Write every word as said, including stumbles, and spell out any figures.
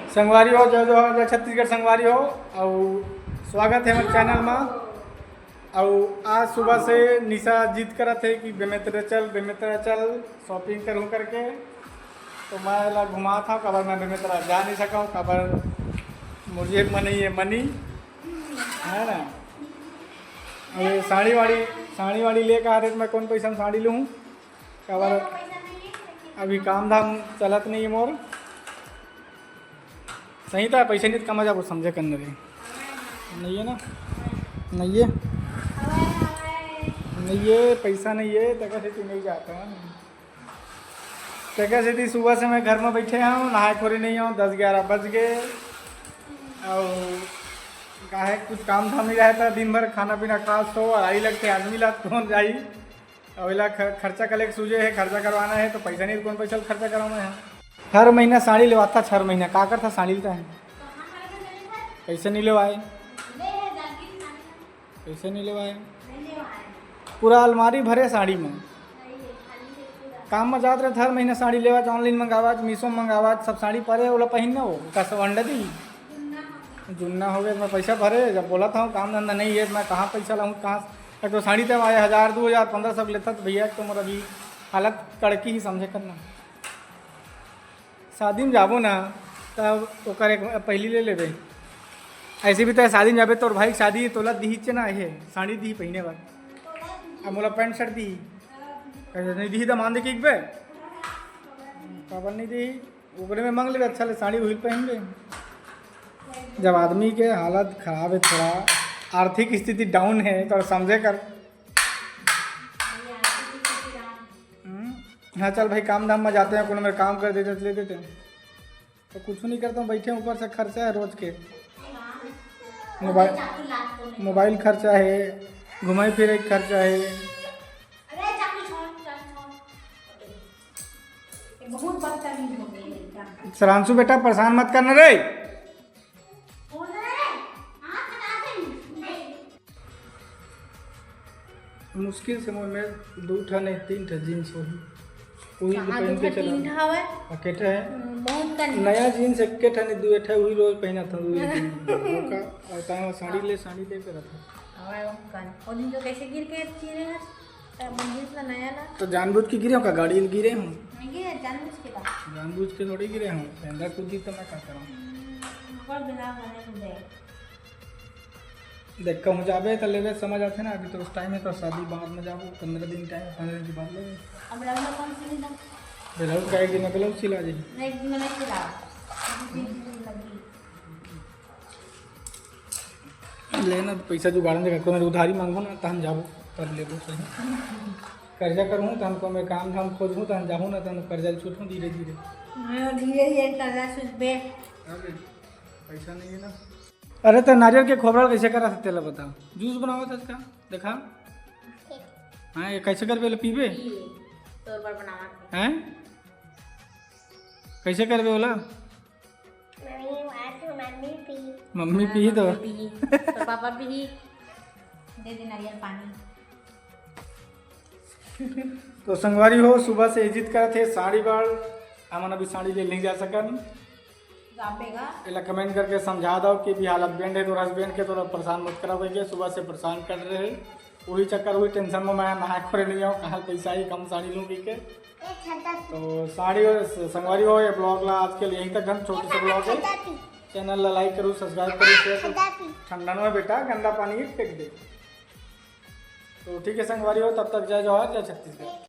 संगवारी हो, जय जोहार, जय छत्तीसगढ़ संगवारी हो, अउ स्वागत हे हमर चैनल मा। अउ आज सुबह से निशा जिद करत हे कि बेमेतरा चल, बेमेतरा चल, शॉपिंग करहूँ करके। तो मैं एला घुमात हूँ, काबर मैं बेमेतरा जा नहीं सकूँ, काबर मोर जेब में नहीं है मनी, है ना। अरे साड़ी वाड़ी, साड़ी वाड़ी लेके आ रहे तो मैं कौन पैसा में साड़ी लूँ, काबर अभी काम धाम चलत नहीं है मोर। सही था, पैसे नहीं तो कमा जाबो, समझे करने रे। नहीं है ना, नहीं है, नहीं है, पैसा नहीं है, तका से तू नहीं जाता है। तका से ती सुबह से मैं घर में बैठे हूँ, नहाए खोरे नहीं हूँ, दस ग्यारह बज गए। और काहे कुछ काम धाम नहीं रहता, दिन भर खाना पीना खा, सो, अढ़ाई लगथे आदमी ला, कौन जाई? अब एला ख-, खर्चा कलेक्ट सूझे है, खर्चा करवाना है, तो पैसा नहीं, कौन पैसा खर्चा करवाना है? हर महीना साड़ी लेवाता, हर महीना का करता साड़ी लेता है? पैसे नहीं लेवाए, पैसे नहीं लेवाए, पूरा अलमारी भरे साड़ी में। काम में जात रहे, हर महीना साड़ी लेवा, ऑनलाइन मंगावा, मीशो मंगावा, सब साड़ी परे, ओला पहिन ना हो, का सब अंडा दी। जुन्ना हो गया, मैं पैसा भरे, जब बोला था काम धंधा नहीं है, मैं कहाँ पैसा लाऊँ, कहाँ? एक तो साड़ी तब आए हजार, दो हजार, पन्द्रह सौ लेता तो भैया, एक तो मोर अभी हालत कड़की ही, समझे करना। शादी में जाबो ना, तब ओकर एक पहली ले लेबे। ऐसे भी तो शादी में जाबे, तोर भाई के शादी, तोला दिही चे ना, हे साड़ी दिही पहिने बर, अब मोला पैंट शर्ट दिही, कैसे नहीं दिही, दमान दे के एक बे, काबर नहीं दिही? ओकरे में मांग लेबे, अच्छा ले साड़ी उहिल पहन ले। जब आदमी के हालत खराब है, थोड़ा आर्थिक स्थिति डाउन है, तो समझे कर। हम्म, हाँ चल भाई, काम धाम में जाते हैं, कोनो मेरे काम कर देते तो ले देते हैं। तो कुछ नहीं करता हूँ, बैठे ऊपर से खर्चा है रोज के, मोबाइल, मोबाइल खर्चा है, घुमाई फिरे के खर्चा है। अरे चाकू छोड़, चाकू छोड़। ये बहुत बदतमीज हो गई लड़का। सरांशु बेटा, परेशान मत करना रे। बोल रहे हैं, हाथ हटा दे। मुश्किल से मोर में दू ठा नहीं, तीन ठा जींस होही। वही कहाँ पहन दू के ठा, चला। तीन ठा हवे? अकेठा है। हम्म, बहुत कन। नया जींस एक ठा नहीं, दू ठा, वही रोज पहना था, वही दिन। वो का, और ताए साड़ी ले, साड़ी ले करत था। हवे, वो कन। वो दिन तो कैसे गिर के चीरे हैं? तब जींस ला नया ला। तो जानबूझ के गिरे हो का? गाड़ी ले गिरे हो? नहीं गिरे, जानबूझ के ला। जानबूझ के थोड़ी गिरे हो, फेंदा कूदी तो मैं का करूँ? हम्म, ऊपर बिना बने मुझे। देख कहूँ जाबे तो लेबे, समझ आथे ना, अभी तो उस टाइम है तो शादी बाद में जाबो, पन्द्रह दिन टाइम, पन्द्रह दिन के बाद लेबे। अब ब्लाउज कौन सी लेना? ब्लाउज का एक दिन में ब्लाउज सिला जाही। एक दिन में नहीं सिला। दो तीन दिन लगी। लेना तो पैसा जुगाड़ में देखा, कोनो उधारी मांगबो ना, तहन जाबो, तब लेबो सही। कर्जा करहूँ, तहन को मैं काम धाम खोजहूँ, तहन जाहूँ ना, तहन कर्जा ले छूटहूँ धीरे धीरे। हाँ, धीरे धीरे कर्जा छूटबे। अरे, पैसा नहीं है ना। अरे, तो नारियल के खोबरा कैसे करा सकते ला बता? जूस बनावा था इसका, देखा। हाँ, ये कैसे करबे ले पीबे? पी ले, तोर बर बनावा थे। हैं? कैसे करबे ओला? मम्मी, आज मम्मी पी। मम्मी पी तो। मम्मी पी, तो पापा पी। दे दे नारियल पानी। तो संगवारी हो, सुबह से जिद करत हे साड़ी बार, हमन अभी साड़ी ले नहीं जा सकन। जाबे गा। एला कमेंट करके समझा दो कि भी हालत बैंड है, तो हस्बैंड के तो परेशान मत करा भैया, सुबह से परेशान कर रहे हैं। वही चक्कर, वही टेंशन में मैं नहाए खोरे नहीं आऊँ, कहाँ पैसा आई, कम साड़ी लूँ पी के। तो साड़ी और स-, संगवारी हो, ये ब्लॉग ला आज के लिए यहीं तक, हम छोटे से ब्लॉग है। चैनल ला लाइक करो, सब्सक्राइब करो, शेयर करो। ठंडा में बेटा गंदा पानी ही फेंक दे। तो ठीक है संगवारी हो, तब तक जय जोहार, जय छत्तीसगढ़।